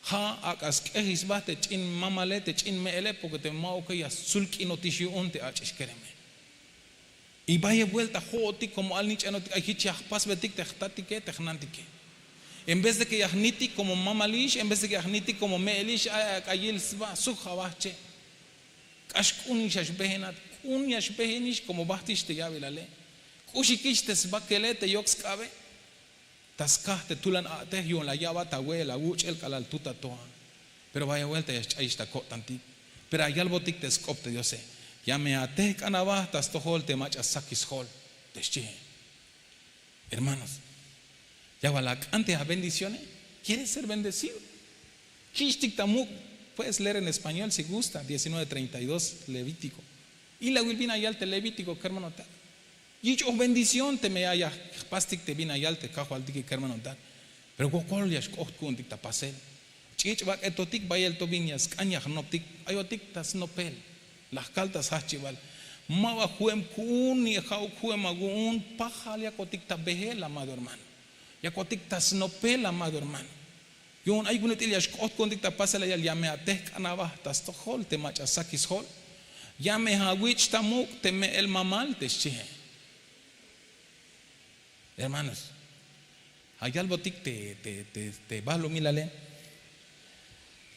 ja' ak'a sk'ejix sba te ch'in mamale, te ch'in me'ele, porke te ma'uke ya stsul k'inotix yu'un te ach'ix kereme. Y bayel buelta jo'otik komo alnich'anotik ay jich ya jpasbetik te jtatike, te jnantike. En vez de ke ya jnitik komo mamalix, en vez de ke ya jnitik komo me'elix, ay ak'a yil sba, suk ja' bahche. K'ax k'un ya xbehenat, k'un ya xbehenix komo bahtix te ya'bilale. K'uxikix te sbakele te yok sk'abe. Ta skaj te tulan a'tej yu'un la ya'bat awe'el awuch'el k'alal tut ato'a. Pero bayel buelta ya xch'ayix ta ko'tantik. Pero ya yalbotik te sk'op te diose, ya me atejk'an aba ta stojol te mach'a sakix sjol, te xchihe. Hermanos, ya bal ak'an te abendicióne. Quieres ser bendecido? Kich'tik ta muk'. Puedes leer en español si gusta, diecinueve treinta y dos, Levítico. Ilawil bin la yal te Levítico, kermanotak. Yich'oj bendición teme ya ya jpastik te bin la yal te kajwaltike, kermanotak. Pero wokol ya xk'oht ku'untik ta pasel. Ch'ich' bak'etotik, bayel to bin ya sk'an ya jnoptik, ayotik ta snopel. La jkal ta sjajchibal. Ma ba ju'em ku'un ni ja'uk ju'em awu'un, pajal yakotik ta behel, amado hermano. Yakotik ta snopel, amado hermano. Yu'un ay bin ut'il ya xk'oht ku'untik ta pasel la yal, ya me atejk'an aba ta stojol te mach'a sakix sjol. Ya me awich' ta muk' te me'el mamal, te xchihe. Hermanos, ja' yalbotik te, te, te, te balumilale.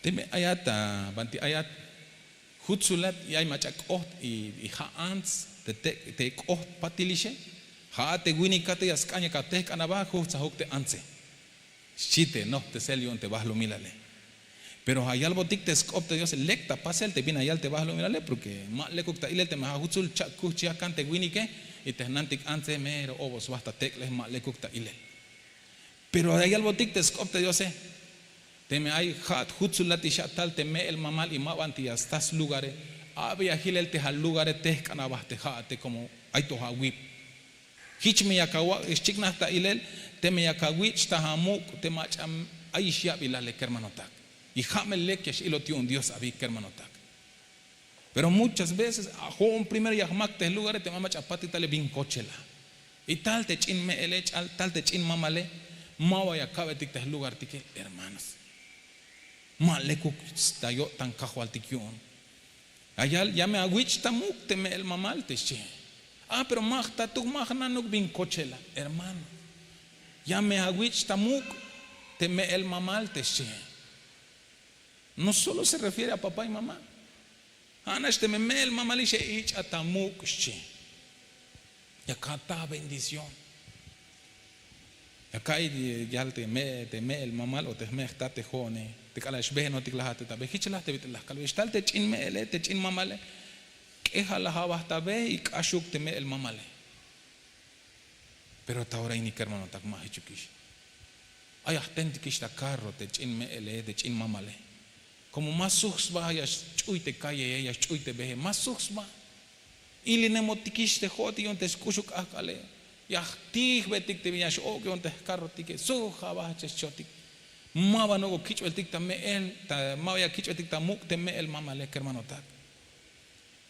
Teme ayat ta banti ayat jutsulat y ay mach'a k'oht y, y ja' ants te, te, te k'oht patilixe, ja'at te winikate ya sk'an yak atejk'an aba, jujtsajuk te antse. Xchi te nojptesel yu'un te balumilale. Pero ja' yalbotik te sk'op te diose, lek ta pasel te bin la yal te balumilale, porke ma lekuk ta ilel teme ja' jutsul cha'kuch ya kan te winike y te jnantik antse mero obos ba ta tek'lej, ma lekuk ta ilel. Pero ja' yalbotik te sk'op te diose, teme ay ja'at jutsulat ix a tal te me'el mamal y ma banti ya sta slugare, a'beya jilel te ja' lugare, tejk'an aba te ja'ate komo ay to awip. Jich me yak awak' xchiknaj ta ilel teme yak awich' ta amuk' te mach'a ayix ya'bilale, kermanotak. Y ja' me lek ya x'ilot yu'un dios abi, kermanotak. Pero muchas veces jo'on primero ya jmak te lugare, teme ay mach'a apatik tale bin kochela. Y tal te ch'in me'ele, tal te ch'in mamale, ma ba ya ka'betik te lugartike, hermanos. Ma lekuk ta yo'tan kajwaltik yu'un. Ya me awich' ta muk' te me'el mamal, te xchi. Ah, pero ma jtatuk, ma jnanuk bin kochela, hermano. Ya me awich' ta muk' te me'el mamal, te xchi. No solo se refiere a papá y mamá. A'nax teme me'el mamalix e ich'a ta muk', xchi. Ya ka'ta bendición. Ya ka'iy yal te me'el mamal o te jme' jtat te jo'one, te k'alal xbehenotik laj a te ta be, jich laj te bit'il laj kalbeyex tal te ch'in me'ele, te ch'in mamale. K'ejal laj aba ta be y k'axuk te me'el mamale. Pero ta ora ini kermanotak ma jichukix. Ay ajtentikix ta karro te ch'in me'ele, te ch'in mamale. Komo ma suj sba ya xch'uy te kalleye, ya xch'uy te behe, ma suj sba. Ilinemotikix te jo'otik yu'un te sk'uxul k'ajk'ale. Ya jtijbetik te bin ya x'ok' yu'un te jkarrotike, suj aba che xchotik. Ma ba nok'o kich'beltik ta me'el, ma ba ya kich'beltik ta muk' te me'el mamale kermanotak.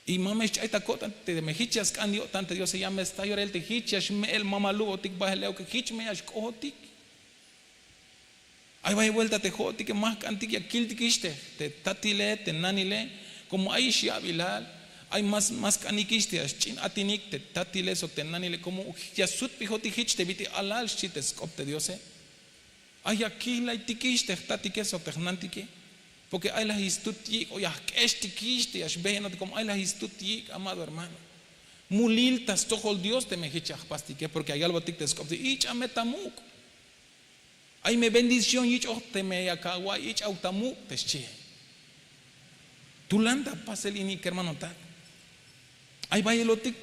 Y ma me xch'ay ta ko'tan teme jich ya sk'an yo'tan te diose, ya me sta yorel te jich ya xme'el mamalubotik bahel eoke, jich me ya xk'ojotik. Ay bay buelta te jo'otike ma jk'antik ya kiltikix te tatile, te nanile. Komo ayix ya'bilal, ay ma sk'anikix te ya xch'in atinik te tatile sok te nanile komo ya sutbijotik jich te bit'il alal, xchi te sk'op te diose. Ay ya kilaytikix te jtatike sok te jnantike. Porke ay laj istut yik' o ya jk'extikix te ya xbehenotik komo ay laj istut yik', amado hermano. Mulil ta stojol dios teme jich ya jpastike porke ya yalbotik te sk'op te ich'a me ta muk'. Ay me bendición yich'oj teme yak awa'iy ich'aw ta muk' te xchihe. Tulan ta pasel ini kermanotak. Ay bayelotik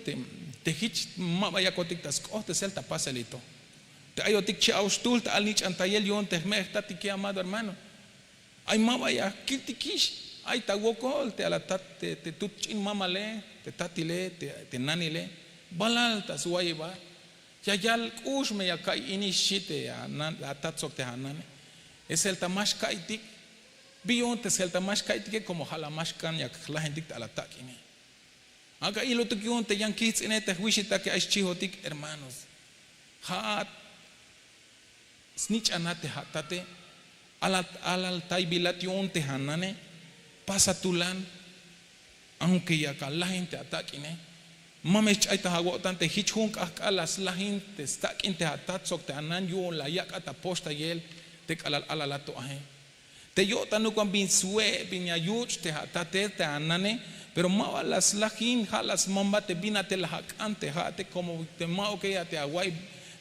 te jich ma ba yakotik ta sk'ohtesel ta paselito. Te ayotik che'aw xtuhl ta alnich'antayel yu'un te jme' jtatike amado hermano. Ay ma ba ya kiltikix. Ay ta wokol te alatat te tut ch'in mamale, te tatile, te nanile. Balal ta swayibal. Ya yal k'ux me ya ka'iy ini xchi te atat sok te anane. Sjelta ma xka'iytik. Bi yu'un te sjelta ma xka'iytike komo ja' la ma xk'an yak jlajentik te alatak'ine. Ak'a ilotik yu'un te yan kijts'ine te jwixitake ay xchihotik hermanos. Ja'at snich'anat te atate. Alal taybilat yu'un te anane. Pasa tulan. Aunke yak alajen te atak'ine. Ma me xch'ay ta awo'tan te jich jun k'ahk'al la slajin te stak'in te atat sok te anan yu'un la yak'at apoxtayel te k'alal alalat to aje. Te yo'tanuk wan bin swe' bin ya yuch' te atate te anane. Pero ma ba la slajin ja' la smambat te bin a te la ak'an te ja'ate komo te ma'uke ya te awa'iy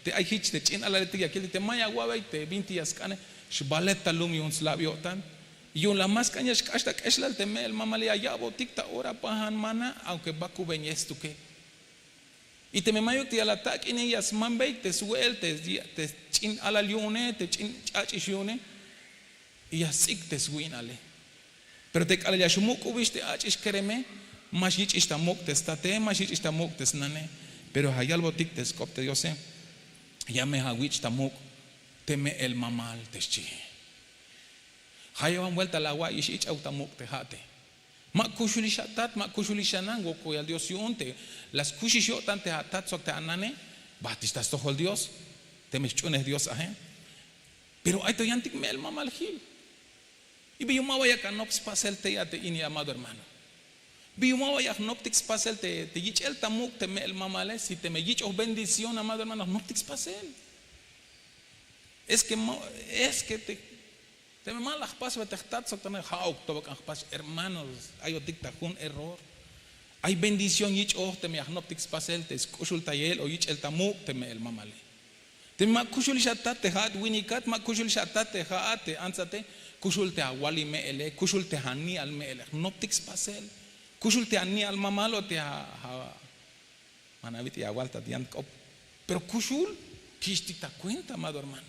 te ay jich te ch'in alaletik ya kiltik te ma ya awa'bey te bintik ya sk'ane. Xbalet ta lum yu'un slab yo'tan. Yu'un la ma sk'an ya xk'ax ta k'exlal te me'el mamale ya ya'botik ta ora pajan mana aunke bakubenyej stukel. Y teme mayuk te ya la atak'ine ya smambey te swe'el te ch'in alal yu'une te ch'in ch'ach'ix yu'une. Y ya sts'ik te swi'nale. Pero te k'alal ya xmuk'ubix te ach'ix kereme ma xyich'ix ta muk' te state ma xyich'ix ta muk' te snane. Pero ya yalbotik te sk'op te diose. Ya me awich' ta muk' te me'el mamal te xchihe. Jayewan buelta la awa'iyix ich'aw ta muk' te ja'ate. Ma kuxulix atat ma kuxulix anan wokoyal dios yu'un te la skuxix yo'tan te atat sok te anane. Bahtix ta stojol dios. Teme xch'unej dios aje. Pero ay to yantik me'el mamal jil. Y bi yu'un ma ba yak anop spasel tey a te ini amado hermano. Bi yu'un ma ba ya jnoptik spasel te yich'el ta muk' te me'el mamale si teme yich'oj bendición amado hermano jnoptik spasel. Es ke ma es ke te teme ma la jpasbey te jtat sok teme ja'uk to ba k'an jpas hermanos. Ayotik ta jun error. Ay bendición yich'oj teme ya jnoptik spasel te sk'uxultayel o yich'el ta muk' te me'el mamale. Teme ma kuxulix atat te ja'at winikat ma kuxulix atat te ja'at te antsate. Kuxul te awalil me'ele kuxul te ani'al me'ele jnoptik spasel. Kuxul te ani'al mamal o te a mana bit'il awal ta yan k'op. Pero kuxul kich'tik ta kuenta amado hermano.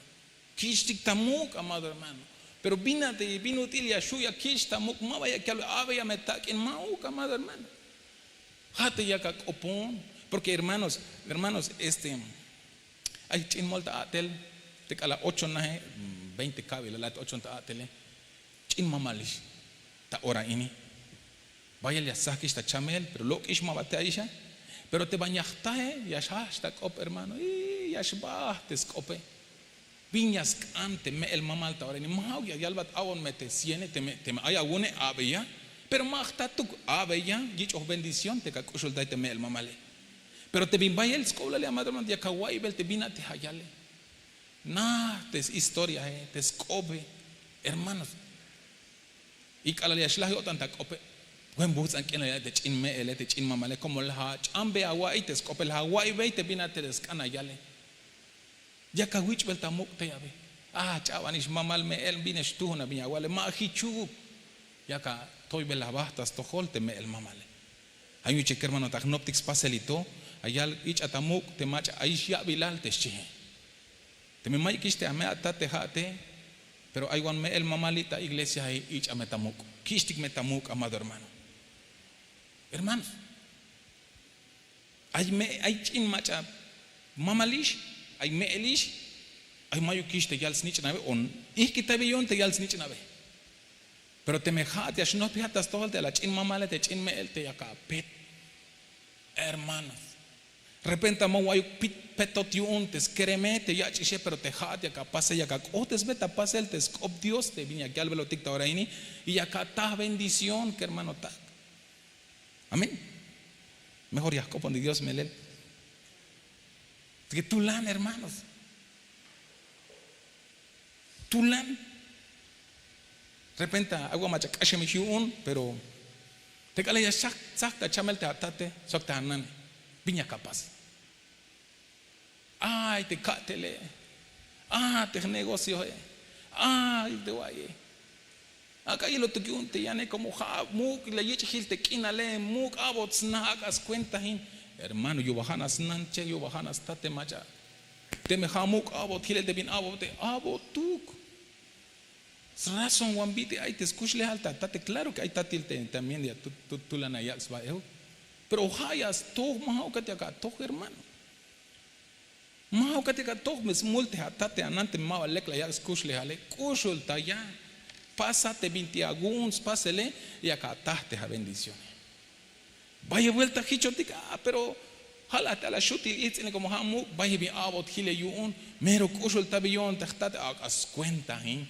Kich'tik ta muk' amado hermano. Pero bin a te bin ut'il ya xu' ya kich' ta muk' ma ba ya kal a'beya me tak'in ma'uk amado hermano. Ja' te yak ak'opon. Porke hermanos hermanos este ay ch'in mol ta a'tel te k'alal ocho naje veinte kabil la te ocho ta a'tele. Ch'in mamalix ta ora ini. Bayel ya sjajkix ta chamel pero lok'ix ma ba te ayixa. Pero te ban ya jtaje ya xjajch ta k'op hermano y ya xbaj te sk'ope. Bin ya sk'an te me'el mamal ta ora ini ma ja'uk ya yalbat a'bon me te ciene teme ay awu'une a'beya. Pero ma jtatuk, abeya yich'oj bendición te ka k'uxultay te me'el mamale. Pero te bin bayel sk'oblale amado hermano, yak awa'iybel te bin a te ayale. Naj te historiae, te sk'obe, hermanos. Y k'alal ya xlaj yo'tan ta k'ope, buen buts'an k'inal ya te ch'in me'ele, te ch'in mamale, como laj ach'ambe awa'iy te sk'ope, laj awa'iybey te bin a te sk'an ayale. Yak awich'bel ta muk' tey abi. A ch'abanix mamal me'el, bin a xtuhun a bin ya awale, ma jichuk. Yak atoybel aba ta stojol te me'el mamale. Ay yu'un che kermanotak, jnoptik spasel i to, ayal ich'a ta muk' te mach'a ayix ya'bilal te xchihe. Teme mayukix te ame atate ja'ate, pero ay wan me'el mamali ta iglesiae, ich'a me ta muk', kich'tik me ta muk', amado hermano. Hermanos, ay me ay ch'in mach'a mamalix, ay me'elix, ay mayukix te yal snich'nabe o ijkitaybe yu'un te yal snich'nabe. Pero teme ja'at ya xnojpijat ta stojol te la ch'in mamale, te ch'in me'el, te yak apet, hermanos. Repente ma wayuk petot yu'un te skereme, te yach'ixe, pero te ja'at yak apase, yak ak'ohtesbe ta pasel te sk'op Dios te bin yak yalbelotik ta ora ini, y yak ataj bendición kermanotak. Amén. Mejor ya jk'opontik Dios melel. Tulan, hermanos. Tulan. Repente ay wa mach'a k'axemix yu'un, pero te k'alal ya xchaj tsaj ta chamel te atate sok te anane, bin yak apas. Ay te ka'tele, a te jnegocioe, ay te wa'iye. Ak'a yilotuk yu'un te yane, como ja' muk' la yich' jil te k'inale, muk' a'bot sna, ak'a skuentahin. Hermano, yu'un ba ja'nax snan che, yu'un ba ja'nax state mach'a. Teme ja' muk' a'bot jilel te bin a'bote, a'botuk. Srazón wan bit'il ay te skuxlejal ta tate, claro que ay tatil te también ya tu- tu- tulan ya yak' sba euk. Pero ja' ya stoj, ma ja'ukat yak atoj, hermano. Ma ja'ukat yak atoj, me smul te atate anan te ma ba lek la yak' skuxlejale, k'uxultaya. Pasa te bintik awu'un spasele, yak ataj te abendicióne. Bayel buelta jichotik, a pero ja' la te ala xutil ijtz'ine, como ja' muk', bayel bin a'bot jile yu'un, mero k'uxultabil yu'un te jtate, ak'a skuentahin.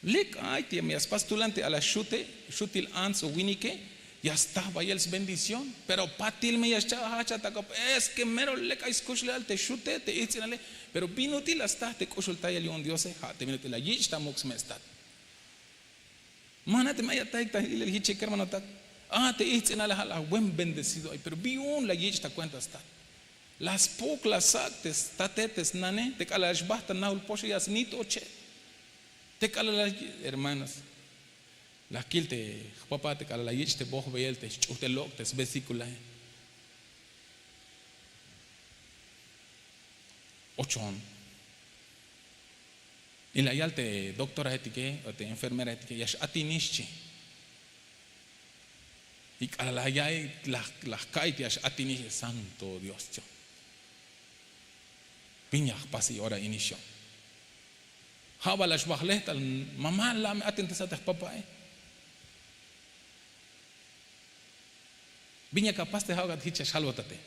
Lek ay te ya me ya spas tulan te ala xute, xutil ants o winike, ya staj bayel sbendición. Pero patil me ya xcha'bal jajch ta k'op, es que mero lek ay skuxlejal te xute, te ijtz'inale. Pero bin ut'il la staj te k'uxultayel yu'un Diose, ja' te bin ut'il la yich' ta muk' sme' stat. Ma jna' teme ay atajik ta ilel jich, kermanotak, a te ijtz'inale ja' la buen bendecido ay, pero bi yu'un la yich' ta cuenta stat. La spok la sak' te state, te snane, te k'alal la xbajt ta najul poxe ya snit oche. Te k'alal la, hermanos, la kil te jpapa te k'alal la yich' te bojbeyel te sch'uj te lok' te svesículae. Ochon. Y la yal te doctoraetike o te enfermeraetike, ya x-atinix, xchi. Y k'alal la ya'iy, la jka'iy te ya x-atinix, santo Dios, xchi. Bin ya jpasiy ora ini, xchi. Ja' bal la xbajlej ta mamá, la' me atintesat te jpapae. Bin yak apas te ja'ukat jich ya xjalbotate.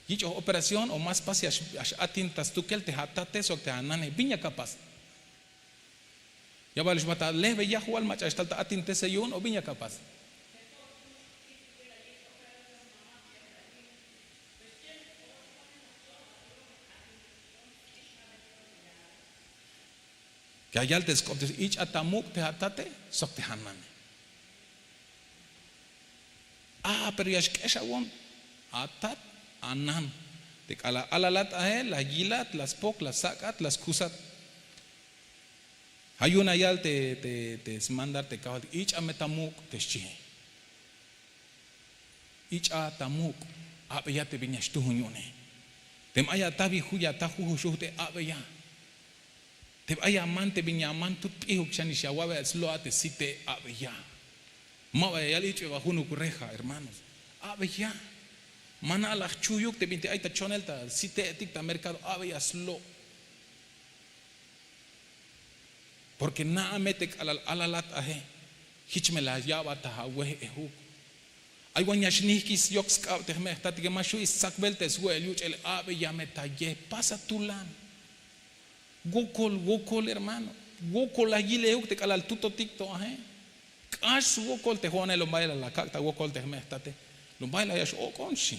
Yich'oj operación o ma spas ya x-atin ta stukel te atate sok te anane, bin yak apas. Ya bal xbajt ta lejbe yajwal mach'a ya xtal ta atintese yu'un o bin yak apas. Ya yal te sk'op Dios, ich'a ta muk' te atate sok te anane. A pero ya xk'exawon atat, anan, te k'alal alalat ae, la yilat, la spok, la sak'at, la skusat. Ja' yu'un la yal te, te, te smandar te Kajwaltik, ich'a me ta muk', te xchihe. Ich'a ta muk', abeya te bin ya xtuhun yu'une. Teme ay ataj bin ya ataj jujux uhte, abeya. Teme ay aman te bin ya aman tut p'ijuk xanix ya awa'beyat slo' a te site, abeya. Ma ba ya yal ich'be ba junuk reja, hermanos. Abeya. Ma na'a la jchuyuk te bintik ay ta chonel ta site'etik ta mercado, abeya slo'. Porque na'a me te k'alal alalat ae, jich me la ya'bat ta awejejuk. Ay wan ya xnijkix yok sk'ab te jme' jtatike, ma xju' ix stsakbel te swe'el yuch'ele, abeya me ta ye, pasa tulan. Wokol, wokol hermano, wokol la yilejuk te k'alal tutotik to ae. K'ax swokol te jo'one, lom bayel la kak' ta wokol te jme' jtate, lom bayel la ya x'ok'on xchi.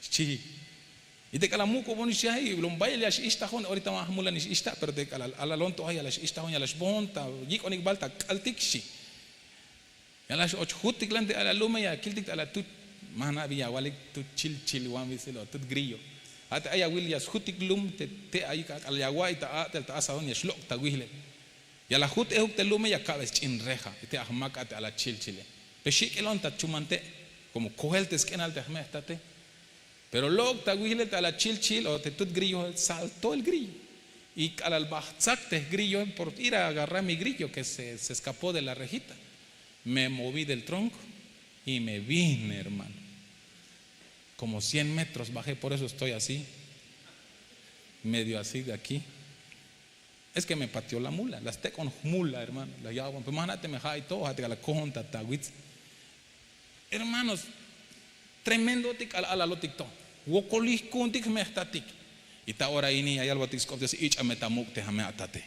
Xchi. Y te k'alal muk'ubon xchi, lom bayel ya x'ixtajon, orita ma jmulan x'ixta, pero te k'alal alalon to ay ya la x'ixtajon, ya la xboon ta yik'onik bal ta k'altik xchi. Ya la x'och jutik lan te ala lume, ya kiltik te ala tut. Ma jna' bi ya awalik tut chilchil wan bitsil o tut grillo. A te ay awil ya sjutik lum te te' ay k'alal ya awa'iy ta a'tel ta asadón ya xlok' ta wijlel. Ya la jut ejuk te lume, ya kabe sch'in reja te ajmak a te ala chilchile. Pe xik'ilon ta chuman te', komo kojel te sk'inal te jme' jtate. Pero lok' ta wijlel te ala chilchil o te tut grillo, saltó el grillo. Y k'alal ba jtsak te grillo, por ir a agarrar mi grillo que se, se escapó de la rejita, me moví del tronco y me vine, hermano. Como cien metros bajé, por eso estoy así, medio así de aquí. Es que me pateó la mula, la stek'on jmula, hermano, la ya'bon. Pero ma jna' teme ja'ay to, ja' te k'alal kojon ta ta wits. Hermanos, tremendotik k'alal alalotik to. Wokolik ku'untik jme' jtatik. Y ta ora ini ya yalbotik sk'op Dios, ich'a me ta muk' te jme' atate.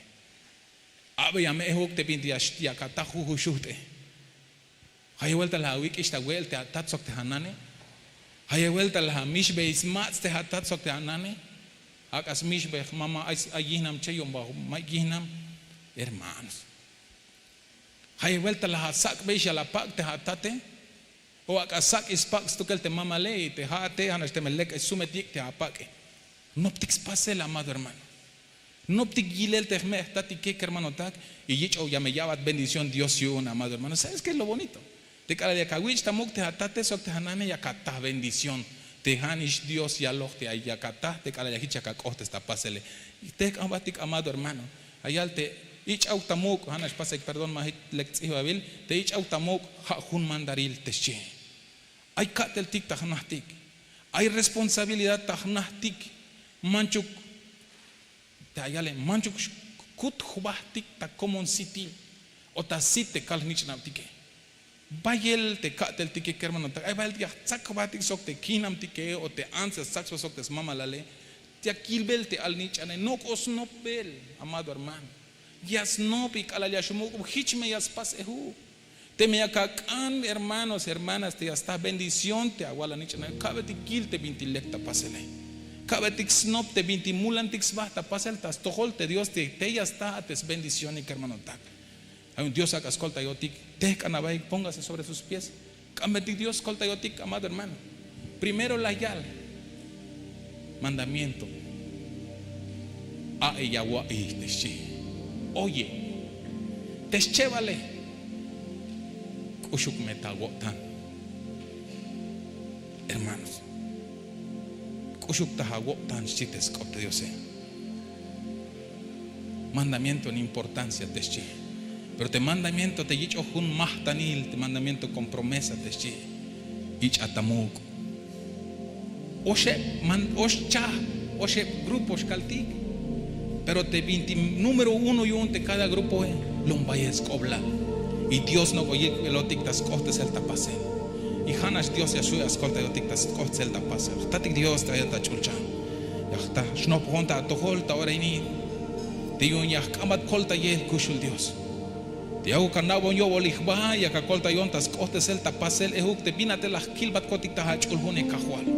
Abeya me ejuk te bintik ya yak' ataj jujuxujt'e. Jayeb welta la awik'ix ta we'el te atat sok te anane. Jayeb welta la amixbey smats' te atat sok te anane. Ak'a smixbey jmama, ay yijnam che, yu'un ba may yijnam. Hermanos, jayeb welta la asak'bey xal apak' te atate. O ak'a sak' y spak' stukel te mamale y te ja'ate, ja'nax teme lek ay sumet yik' te apak'e. Noptik spasel, amado hermano. Noptik yilel te jme' jtatike, kermanotak. Y yich'oj ya me ya'bat bendición Dios yu'un, amado hermano. ¿Sabes qué es lo bonito? Te k'alal yak awich' ta muk' te atate sok te anane, yak ataj bendición. Te ja'nix Dios yaloj te yak ataj te k'alal ya jich yak ak'ojtes ta pasele. Y te jk'an jbatik, amado hermano, ayal te ich'awk ta muk', ja'nax pasek, perdón, ma jich lek ts'ijbabil, te ich'awk ta muk' ja' jun mandaril te xchi. Ay ka'teltik ta jnajtik. Ay responsabilidad ta jnajtik. Manchuk te ayale, manchuk xkut jbajtik ta komon sitil o ta sit te kal jnich'nabtike. Bayel te ka'teltike, kermanotak, ay bayel ya jtsak jbajtik sok te kijnamtike o te ants ya stsak sok te smamalale. Ya kilbel te alnich'ane, nok'o snopbel, amado hermano. Ya snop y k'alal ya xmuk'ub, jich me ya spas ejuk. Teme yak ak'an, hermanos, hermanas, te ya sta bendición te awal anich'nal, kabetik yil te bintik lek ta pasele. Kabetik snop te bintik mulantik sba ta pasel, ta stojol te Dios te, te ya sta a te sbendicionik, hermanotak. Ay jun Dios ak'a skoltayotik, tejk'an abaik, póngase sobre sus pies. K'ambetik Dios skoltayotik, amado hermano. Primero la yal mandamiento. A'ey awa'iy te xchi. Oye, te xchebale, k'uxuk me ta awo'tan. Hermanos, k'uxuk ta awo'tan, xchi te sk'op te Diose. Mandamiento en importancia te xchi. Pero te mandamiento te yich'oj jun majtanil, te mandamiento con promesa te xchi. Ich'a ta muk'. Oxeb man, ox chaj, oxeb grupo xkaltik. Pero te bintik número uno yu'un te cada grupoe, lom bayel sk'oblal. Y Dios nok'o yik'belotik ta sk'ohtesel ta pasel. Y ja'nax Dios ya xu' ya skoltayotik ta sk'ohtesel ta pasel. Jtatik Dios te ayat ta ch'ulchan. Ya jta xnopjon ta atojol ta ora ini. Te yu'un ya jk'ambat koltayel kuxul Dios. Te yakuk ana'bon yo'bolil jba, yak akoltayon ta sk'ohtesel ta pasel ejuk te bin a te la jkilbatkotik ta ach'ul june Kajwal.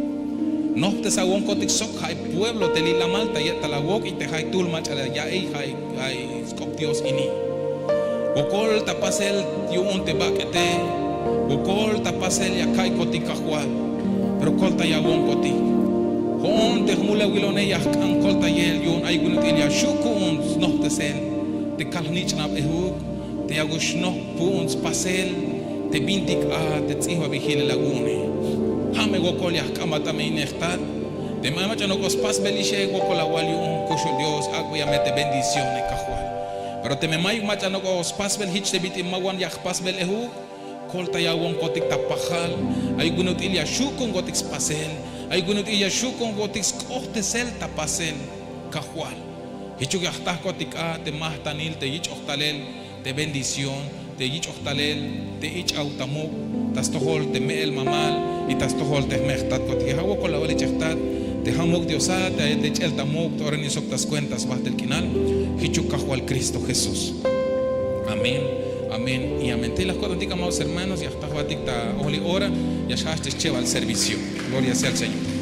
Nojptes awonkotik sok ja'i pueblo te li'lamal ta ye'tal awok' y te ja'i tuhl mach'a la ya'iy ja'i, ja'i sk'op Dios ini. Wokol ta pasel yu'un te bak'ete, wokol ta pasel ya ka'iykotik Kajwal, pero koltay awonkotik. Jo'on te jmulawilone ya jk'an koltayel yu'un ay bin ut'il ya xu' ku'un snojptesel te kal jnich'nab ejuk, te yakuk xnojp pu'un spasel te bintik a te ts'ijbabil jilel awu'une. Ja' me wokol ya jk'ambat a me ine jtat, teme ay mach'a nok'o spasbel ixe, wokol awal yu'un kuxul Dios, ak'beya me te bendición e Kajwal. Pero teme mayuk mach'a nok'o spasbel jich te bit'il mawan ya jpasbel ejuk, koltay awonkotik ta pajal, ayuk bin ut'il ya xu' ku'unkotik spasel, ayuk bin ut'il ya xu' ku'unkotik sk'ohtesel ta pasel Kajwal. Jichuk ya jtajkotik a te majtanil te yich'oj talel te bendición, te yich'oj talel te ich'aw ta muk', ta stojol te me'el mamal y ta stojol te jme' jtatkotike. Ja' wokol awal jich e jtat, te ja' muk' Dios a, te ay te ch'el ta muk' ta ora ini sok ta skuenta sbajtel k'inal. Jichuk Kajwal Cristo Jesús. Amén. Amén y amén. Te la jko'tantik amados hermanos, ya jta jbatik ta ojli hora, ya xjajch te schebal servicio. Gloria sea al Señor.